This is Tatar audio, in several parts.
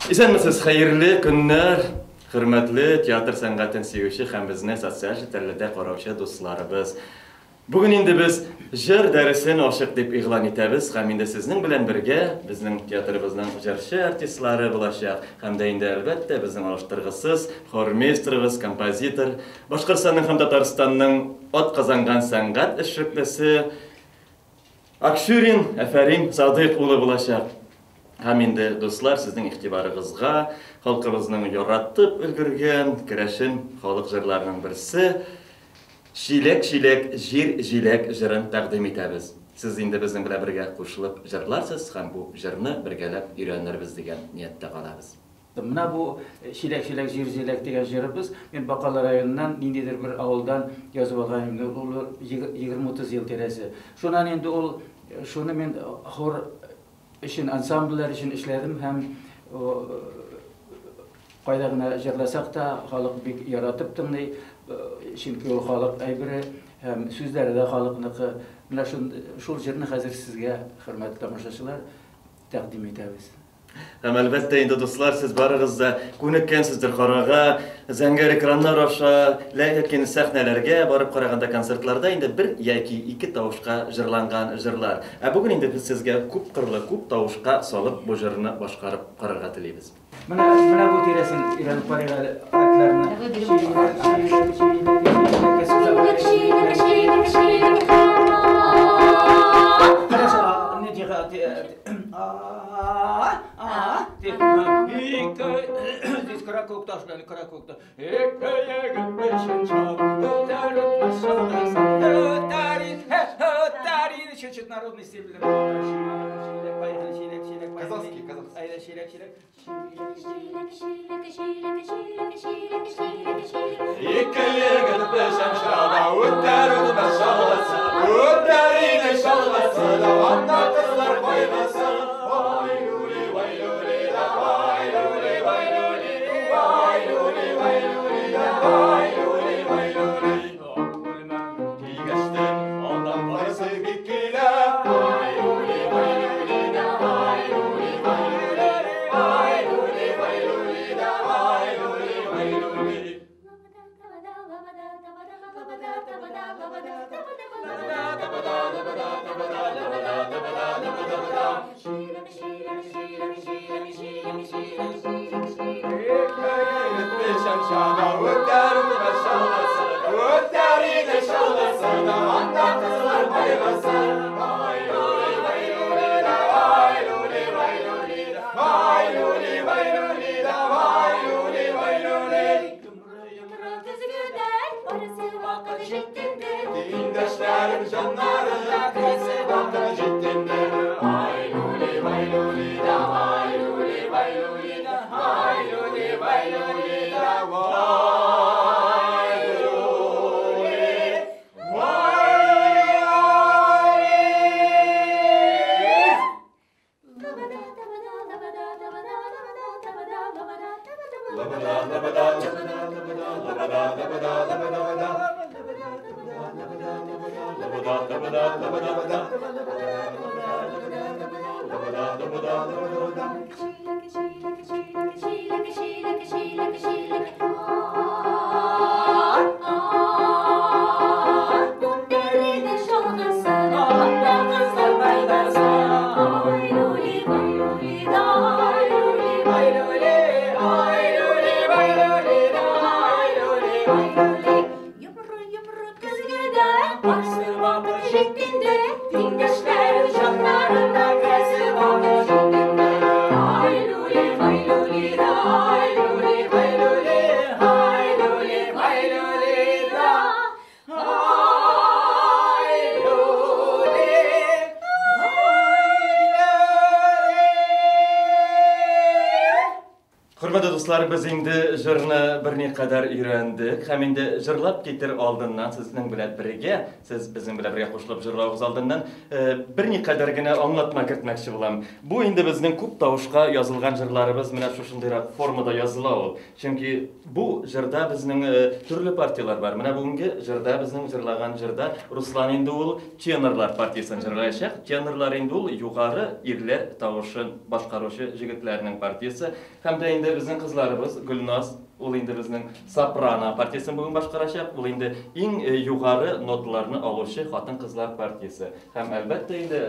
Исәнмесез, хәерле көннәр, хөрмәтле театр сәнгатен сөюче һәм безне социаль челтәрләрдә караучы дусларыбыз. Бүген инде без җыр дәресен ачык дип игълан итәбез һәм инде сезнең белән бергә безнең театрыбызның җырчы артистлары булачак һәм дә инде, әлбәттә, безнең алыштыргысыз хормейстерыбыз, композитор, Башкортстанның һәм Татарстанның атказанган сәнгать эшлеклесе Акчурин Әфәрим Садыйк улы булачак. Һәм инде, дуслар, сезнең игътибарыгызга халкыбызның яратып өлгергән керәшен халык җырларының берсе Чиләк-чиләк җир җиләк җырын тәкъдим итәбез. Сез инде безнең белән бергә кушылып җырларсыз һәм бу җырны бергәләп өйрәнербез дигән нияттә калабыз. Менә бу Чиләк-чиләк җир җиләк дигән җырыбыз мин Бакалы районыннан ниндидер бер авылдан язып алган идем. Ул 20-30 ел тирәсе. Шуннан инде ул шуны мин хор өчен, ансамбльләр өчен эшләдем һәм кайда гына җырласак та, халык бик яратып тыңлый, чөнки ул халык әйбере һәм сүзләре дә халыкныкы. Менә шул җырны хәзер сезгә, хөрмәтле тамашачылар, тәкъдим итәбез. Һәм әлбәттә инде, дуслар, сез барыгыз да күнеккәнсездер карарга, зәңгәр экраннар аша, ләкин сәхнәләргә барып караганда концертларда инде бер яки ике тавышка җырланган җырлар. Ә бүген инде без сезгә күп кырлы, күп тавышка салып бу җырны башкарып карарга телибез. Менә, менә бу тирәсен өйрәнеп карыйк әле, актларны. Чиләк, чиләк, чиләк, чиләк, чиләк, чиләк, Хорошо, не тихо, здесь каракөк таш белән каракөк таш. Ике егет печән чабып, үтәр үтмәс чалгысы, үтәр, үтәр, чуть-чуть народный стиль белән. Чиләк, поехали, чиләк, чиләк, поехали. Казахский, казахский. Айда, чиләк, чиләк. Чиләк, чиләк, чиләк, чиләк, чиләк, чиләк, чиләк. Ике егет печән чаба, үтәр үтмәс чалгысы, үтәр иде чалгысы, да анда кызлар кайгысы. Вай люли, вай люли, да вай люли, вай люли, вай люли, вай люли, да вай люли, вай люли. Кигәчтен алдан барысы бик килә. Вай люли, вай люли, да вай люли, вай люли, вай люли, вай люли, да вай люли, вай люли. Ике егет печән чаба, үтәр үтмәс чалгысы, үтәр иде чалгысы, да анда кызлар кайгысы. Вай люли, вай люли, да вай люли, вай люли, да вай люли, вай люли, да вай люли, вай люли. Тиңдәшләрем җаннары да керәсе вакыт җитте инде. Вай люли, вай люли, да вай люли, вай люли, да вай люли, вай люли, да вай люли, вай люли. Лабада, лабада, лабада, лабада, лабада, лабада, лабада, лабада, лабада, лабада, лабада, лабада, лабада. Чиләк, чиләк, чиләк, чиләк, чиләк, чиләк, чиләк. Үтәр иде чалгысы, анда кызлар кайгысы. Ай люли, вай люли, да ай люли, вай люли, ай люли, вай люли, да ай люли, вай люли. Йомры, йомры көзгедә каршы вакыт җитте инде. Тиңдәшләрем җаннарында керәсе вакыт җитте инде. Ай люли, вай люли, да ай люли, вай люли, ай люли, вай люли, да ай люли, вай люли. Хөрмәтле дуслар, без инде җырны берникадәр өйрәндек һәм инде җырлап китер алдыннан сезнең белән бергә, сез безнең белән бергә кушылып җырлавыгыз алдыннан берникадәр генә аңлатма кертмәкче булам. Бу инде безнең күп тавышка язылган җырларыбыз менә шушындыйрак формада языла ул. Чөнки бу җырда безнең төрле партияләр бар. Менә бүгенге җырда безнең җырлаган җырда Руслан инде ул тенорлар партиясен җырлаячак. Тенорлар инде ул югары ирләр тавышын башкаручы җегетләрнең партиясе. Һәм дә инде безнең кызларыбыз Гөлназ, ул инде безнең сопрано партиясен бүген башкарачак. Ул инде иң югары ноталарны алучы хатын-кызлар партиясе. Һәм әлбәттә инде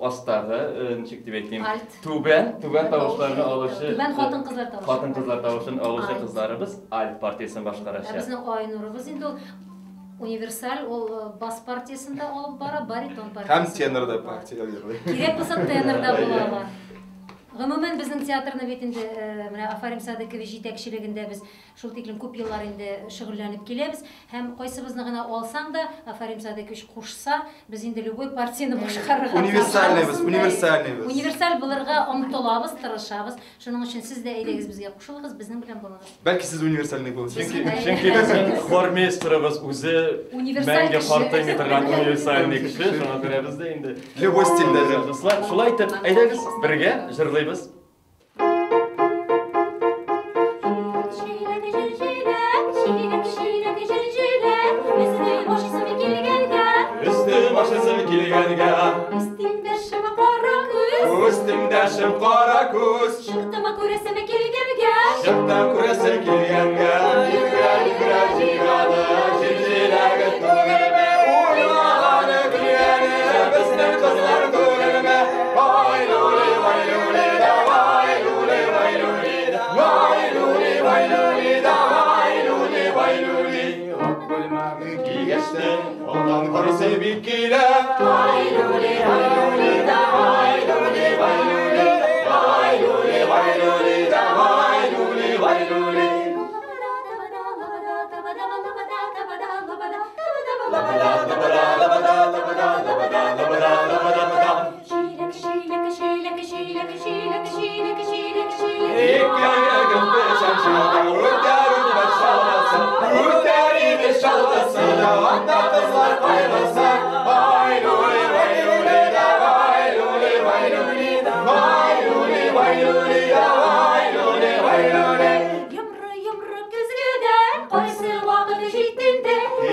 астагы, ничек дип әйтим, түбән, түбән тавышларны алучы, түбән хатын-кызлар тавышы. Хатын-кызлар тавышын алучы кызларыбыз альт партиясен башкарачак. Безнең Айнурыбыз инде ул универсаль, ул бас партиясен дә алып бара, баритон партиясен. Һәм тенор да партия җырлый. Кирәк булса тенор да була ала. Гомумән, безнең театрны бит инде менә Афарим Садыкович җитәкчелегендә без шул тиклем күп еллар инде шөгыльләнеп киләбез. Һәм кайсыбызны гына алсаң да, Афарим Садыкович кушса, без инде любой партияне башкарырга универсальный без, универсальный без. Универсаль булырга омтылабыз, тырышабыз. Шуның өчен сез дә әйдәгез безгә кушылыгыз, безнең белән булыгыз. Бәлки сез универсальный булырсыз. Чөнки безнең хормейстерыбыз үзе мәңге картаймый торган универсальный кеше, шуңа күрә без дә инде любой стильдә дуслар. Шулай итеп, әйдәгез бергә җырлыйбыз. Үстемдәшем кара күз, чыктым күрәсем килгәнгә, чыктым күрәсем килгәнгә, йөгерә йөгерә җыйганы, җир җиләге түгелме, уйнаганы көлгәне, безнең кызлар түгелме, вай люли, вай люли да, вай люли, вай люли да, вай люли, вай люли да, вай люли, вай люли. Ак күлмәген кигәчтен, алдан карыйсы бик килә, вай люли, вай люли да, вай люли, вай люли, вай люли, вай люли да, вай люли, вай люли.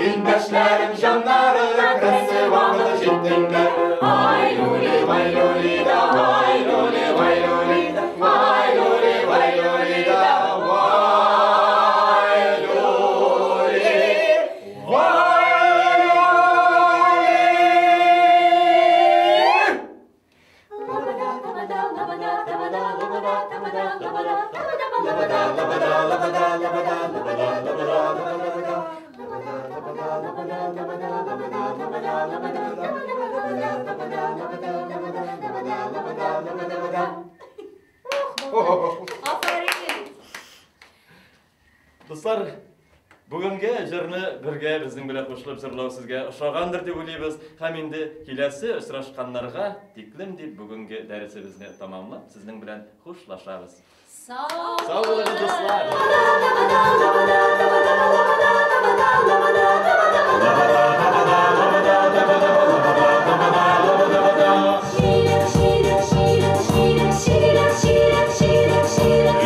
Индәшләрем җаннары, керәсе вакыт җиттеңдә. Ай люли, вай люли да, вай люли, вай люли да, вай люли, вай люли да, вай люли, вай люли. Лабада, лабада, лабада, лабада, лабада, лабада, лабада, лабада. Афәрин! Дуслар, бүгенге җырны бергә безнең белән кушылып җырлау сезгә ошагандыр дип уйлыйбыз. Һәм инде киләсе очрашканнарга тиклем дип бүгенге дәресебезне тамамлап, сезнең белән хушлашабыз. Сау Сау булыгыз, дуслар!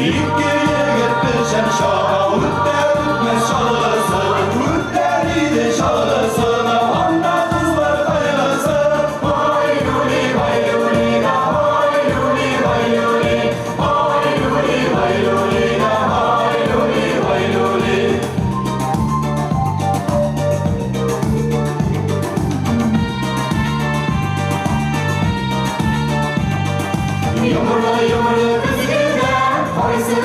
Ике егет печән чаба, үтәр үтмәс чалгысы, үтәр иде чалгысына, анда кызлар кайгысы. Вай люли, вай люли да, вай люли, вай люли, вай люли, вай люли да, вай люли, вай люли. Йомры, йомры көзгедә, кайсы